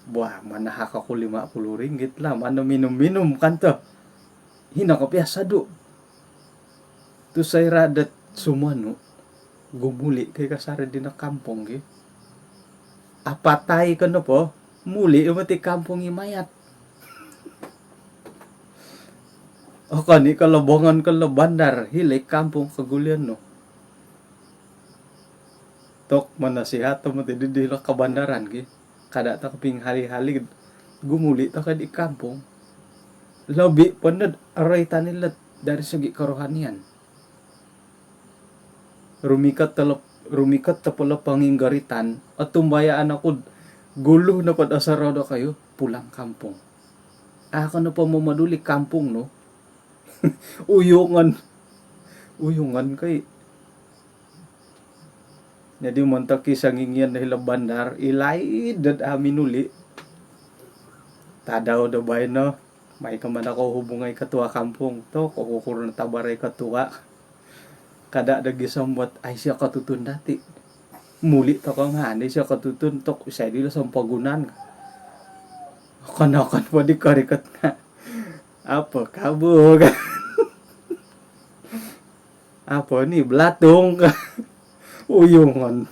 Buah, manahak oku lima puluh ringgit lah, manu minum-minum kan to. Hino ko pia sodu. Tu soira dot sumonu, gumuli ko i kasari dino kampung ki. Apatai ko nopo, muli moti kampung i mayat. Okon i ko lo bongon ko lo bandar, hilo i kampung kogulion nu. Tok manasihat tomod di, di lo kabandaran ki. Kada toko pinghali-hali, gumuli toko di kampung. Lobi po nod roitan ilo dari segi kerohanian. Rumikot tolo, rumikot topolo ponginggoritan, otumbayaan oku gulu nopo do osorou dokoyu, pulang kampung. A ko nopo momoduli kampung nu. Uyungon. Uyungon ko i. Jadi montok i songingion do hilo bandar, ilaid dot a minuli. Tadau do baino, mai ko mada ko hubungai ketua kampung. Tok, oku kuro no tabarai ketua. Kada do gisom buat ai sio kotutun dati. Muli toko nga andi sio kotutun tok isai dilo sompogunan. Okon-okon po di korikot nga. Apa kabar? Apa ni belatung? Uyungon.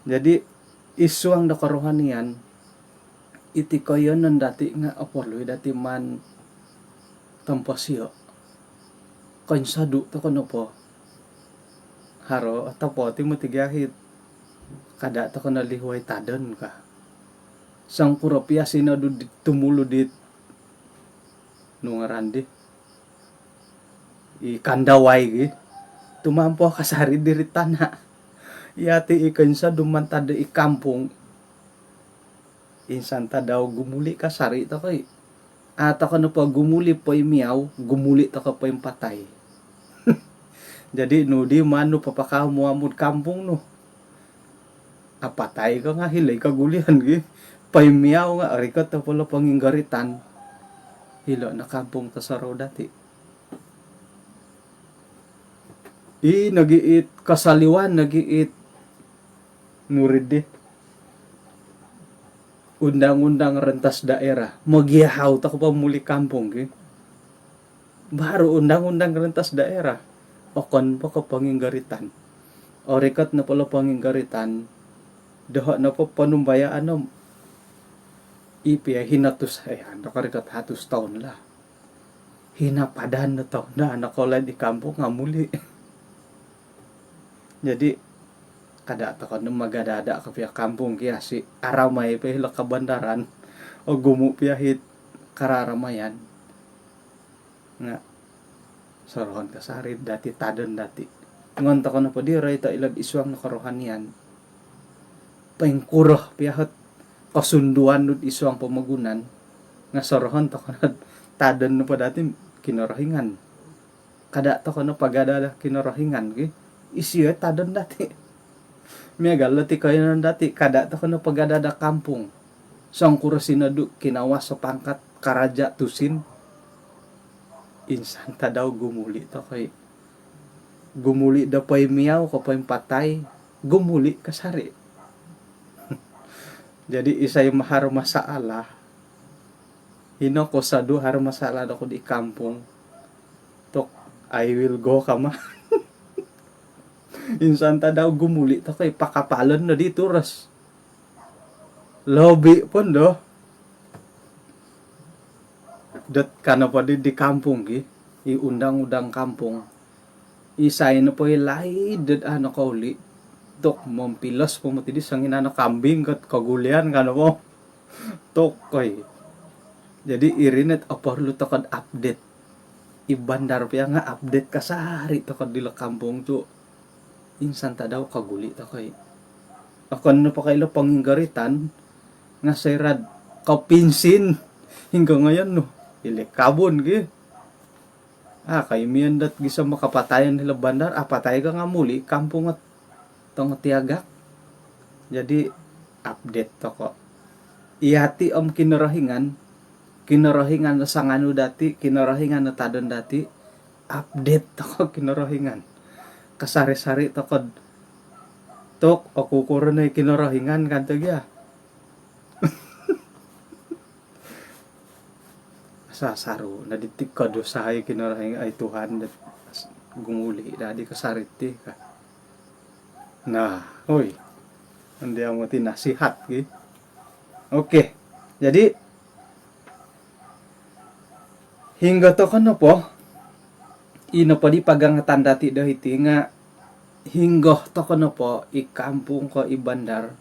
Jadi id suang do kerohanian, iti koiyonon dati nga oporlu i dati maan tomposio. Koinsodu toko nopo. Haro, otopot i moti gia it. Kada toko no lihuai tadon ka. Songkuro pia sinodu di tumulu dit nu ngaran di, i Kandawai gi. Tumampo kasari diri tana. Yati i koinsodu mantad i kampung. Insan tadau gumuli kasari toko i. A toko nopo gumuli poimiau, gumuli toko poimpatai. Jadi nu di manu papakau muamud kampung nu. Apatai ko nga hilo i kogulion gi. Poimiau nga orikot topolo ponginggoritan. Hilo no kampung tosorou dati. I nogi it kosoliwan nogi it murid di undang-undang rentas daerah. Mogiahau toko po muli kampung ki. Baru undang-undang rentas daerah. Okon po ko ponginggoritan. Orikot nopo lo ponginggoritan. Doho nopo ponumbayaan om. I pia hinatus, eh, ando korikot hatus toun lah. Hinapadan do toun do anak kolai di kampung nga muli. Jadi kada toko no magada-ada ko pia kampung ki asi, aramai pia hilo kabandaran. Ogumu pia it kararamayan. Nga sorohon kasari dati tadon dati. Ngon toko nopo di roito ilo'd id suang no kerohanian. Poingkuro pia ot kosunduan nu'd id suang pomogunan. Nga sorohon toko nod tadon nopo dati Kinorohingan. Kada toko no pagada do Kinorohingan ki. Isio tadon dati. Miagal lo ti koiyonon dati, kada tokou no pagada do kampung. Songkuro sinodu, kinawas o pangkat, karaja tusin. Insan tadau gumuli tokou. Gumuli do poimiau ko poimpatai, gumuli kasari. Jadi isai ma haro masalah, ino ko sodu haro masalah doku di kampung. Tok, I will go kama. Insan tadau gumuli tokou, pakapalon no di turos. Lobi pun do. Dot kano po di, di kampung ki, i undang-undang kampung. Isai nopo i laid dot ano kouli, tok mompilos po moti di songinan o kambing kot kogulian kano po. Tokoi. Jadi iri no it oporlu tokou do update. I bandar pia nga update kasari tokou dilo kampung tu. Insan tadau kaguli tokou. Okon nopo ko ilo ponginggoritan, nga soira do kopinsin, hinggo ngoyon nu, ilo kabun ki. Ah, koimion dot gisom kapatayon hilo bandar, apatai ko nga muli kampung ot tongo tiagak. Jadi update tokou. Iyati om Kinorohingan, Kinorohingan no sanganu dati, Kinorohingan no tadon dati, update tokou Kinorohingan. Kasari-sari tokou do, tok, oku kuro no i Kinorohingan kan tu gia. Sasaru no diti kodusa i Kinorohingan, ai Tuhan, dot gumuli dadi kasari ti ka. Nah, oi. Andi amu ti nasihat ki. Okey. Jadi hinggo tokou nopo, i nopo di pagangatan dati do hiti nga hinggo tokou nopo i kampung ko i bandar,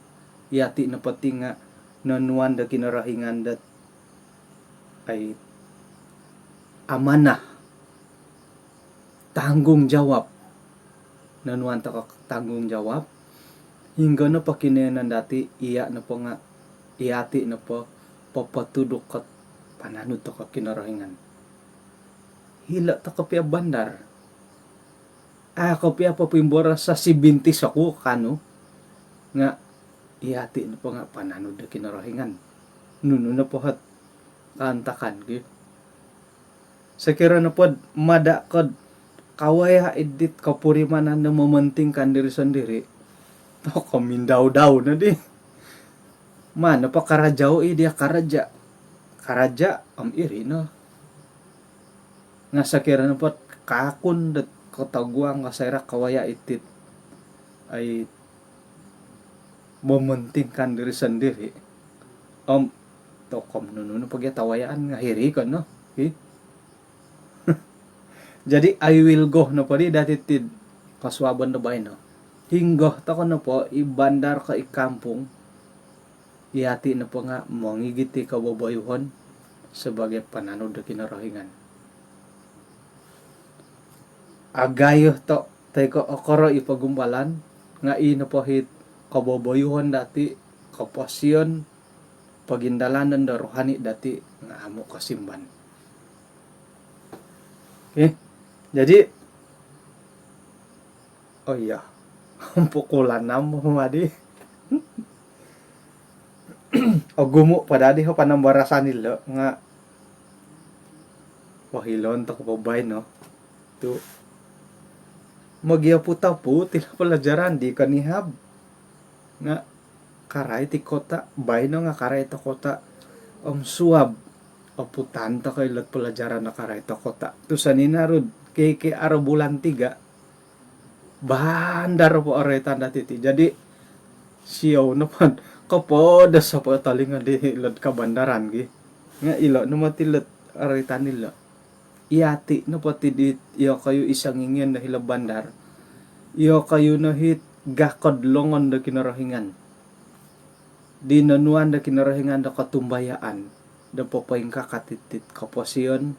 iyati nopo ti nga nonuan do Kinorohingan dot ai amanah, tanggungjawab. Nonuan tokou tanggungjawab. Hinggo nopo kinoyonon dati, iya nopo nga, iyati nopo popotuduk kot pananud tokou Kinorohingan. Hilo tokou pia bandar. Ah, ko pia popimboros sasi bintis oku kanu. Nga iyati nopo nga pananud do Kinorohingan. Nunu nopo hot kaantakan ki. Sokiro nopo do mada ko do kawaya id dit kopurimanan do mementingkan diri sendiri, tokou mindau-dau no di. Maan nopo karajau i dia karaja. Karaja om iri no. Nga sokiro nopo do kaakun dot kotoguang ko soira kawaya iti, ai, mementingkan diri sendiri. Om tokou nunu nopo gia tawayaan nga hiri ko no. Hi. Jadi I will go nopo di dati tid kosuabon do baino. Hinggo tokou nopo i bandar ko i kampung, iyati nopo nga mongigit i koboboyuhon sebagai pananud do Kinorohingan. Agayo to, toi ko okoro i pogumbalan, nga i nopo hit koboboyuhon dati, koposion, pogindalanon do rohani dati nga amu kosimban. Okey. Jadi, oh iya. Pukul anam po madi. Ogumu po dadi ho panambarasan ilo nga pohilon tokou po baino. Tu mogioput-oput ilo pelajaran di konihab. Nga karai ti kota, baino nga karai to kota. Om suab oputan tokou ilot pelajaran do karai to kota. Tu soninaru do K K R bulan tiga, bandar po oroitan dati ti. Jadi siou nopo do kopodos po tolingo di ilot kabandaran ki. Nga ilo no moti ilot oroitan ilo. Iyati nopo ti di iyokoyu i songingion do hilo bandar, iyokoyu no hit gakod longon do Kinorohingan. Di nonuan do Kinorohingan do kotumbayaan do popoingkakat itit koposion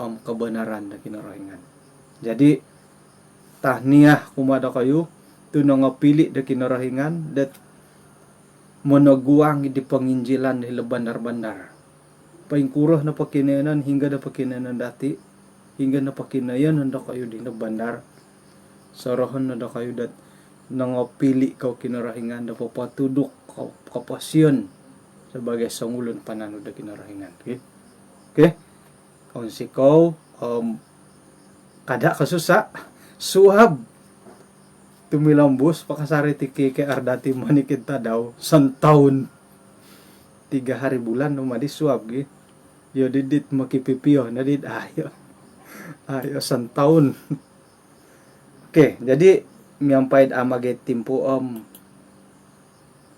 om kobonaran do Kinorohingan. Jadi tahniah kumaa dokoyu tu nongopili do Kinorohingan dot monoguang di ponginjilan do hilo bandar-bandar. Poingkuro nopo kinoyonon, hinggo nopo kinoyonon dati, hinggo nopo kinoyonon dokoyu di hilo bandar, Sorohon no dokoyu dot nongopili' kou Kinorohingan do popotuduk ko-, koposion sabagai songulun pananud do Kinorohingan. Okey. Okey. Kounsikou, om, kada' kosusa', suab. Tumilombus po kasari ti K K R dati' monikid tadau, santaun. Tiga hari bulan no madi suab gi. Iyo didit mokipipio, nadit ayo. Ayo santaun. Okey, jadi miampai'd amagai'd timpu om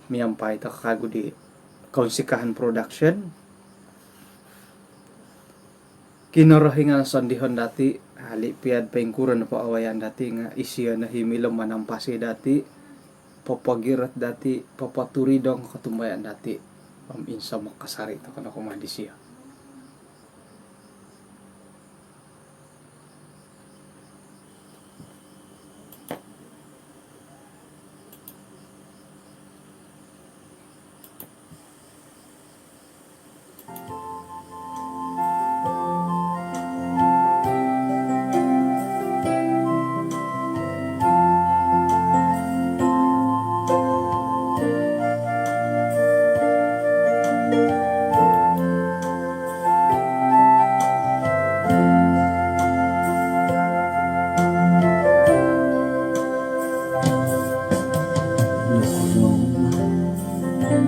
miampai toko' kagu di Kounsikahan Production. Kinorohingan sondihon dati', ali' piya'd poingkuro nopo awayan dati' nga' isiyo no himilo manampasi dati', popogirot dati', popoturidong kotumbayaan dati', om insomok kasari' toko' no kumaa disiyo.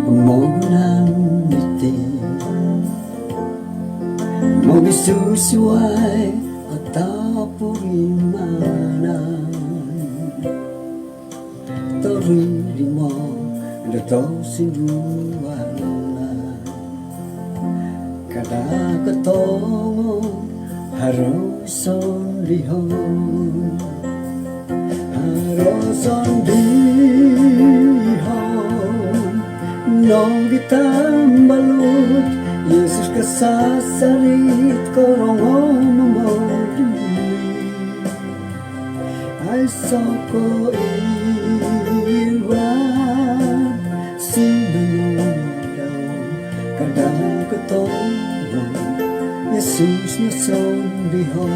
Mogunan iti mogisusuai atau purimanan. Torimo do tosindualan. Kada' kotongo haro sondihon. Haro sondihon nogi tambalut, Yesus kasasarit korongou momodui. Aiso' ko' iwad sinanadau, kada' kotongo Yesus no sondihon.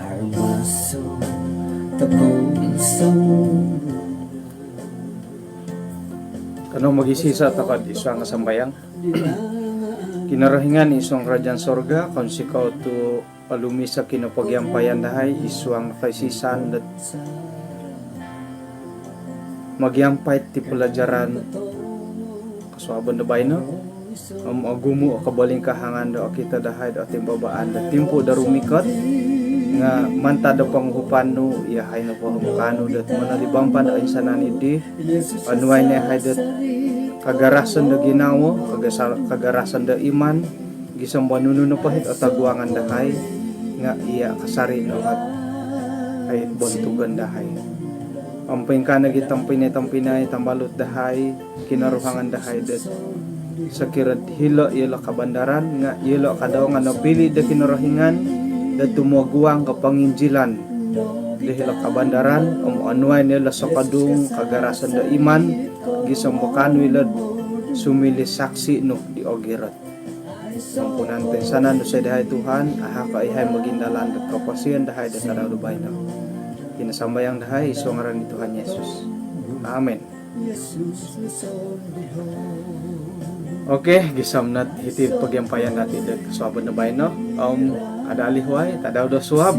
Haro maso tokou songulun. Kanou mogisisa' toko'd isuang kasambayang. Kinorohingan isuang karajaan sorga, kounsikou tu' olumis o kinopogiampayan dahai isuang kaisisaan dot mogiampai ti palajaran kosuabon do baino. Om ogumu' o kobolingkahangan do okito dahai do otimbabaan do timpu' do rumikot, nga' mantad do ponguhupan nu, iyahai nopo om kaanu dot monolibampan do insanan iddi, onuai no iyahai dot kagarasan do ginawo, kagasa-, kagarasan do iman, gisom bo nunu nopo it otoguangan dahai, nga' iya' kasari' no ot ai bontugon dahai. Om poingkaa nogi' tompinai-tompinai tambalut dahai, kinoruhangan dahai dot sokiro'd hilo' iyolo' kabandaran, nga' iyolo' kada' nga' nopili' do Kinorohingan do tumoguang ko ponginjilan do hilo' kabandaran, om onuai no iyolo' sokodung kagarasan do iman, gisom bo kaanu ilo'd sumiliu saksi' nu di ogirot. Ampunan toinsanan dosai dahai Tuhan, ahako iyahai mogindalan dot koposion dahai do tadau do baino. Iti no sambayang dahai isuang ngaran di Tuhan Yesus. Amin. Okey, gisom not hiti pogiampayan dati' do kosuabon do baino. Om ada' alihuai, tadau do suab.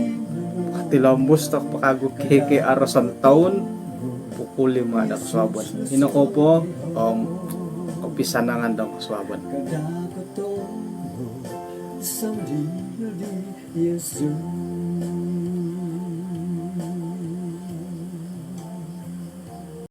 Katilombus toko' po kagu K K R santaun. Pukul lima do kosuabon. Ino kou po, om kopisanangan do kosuabon.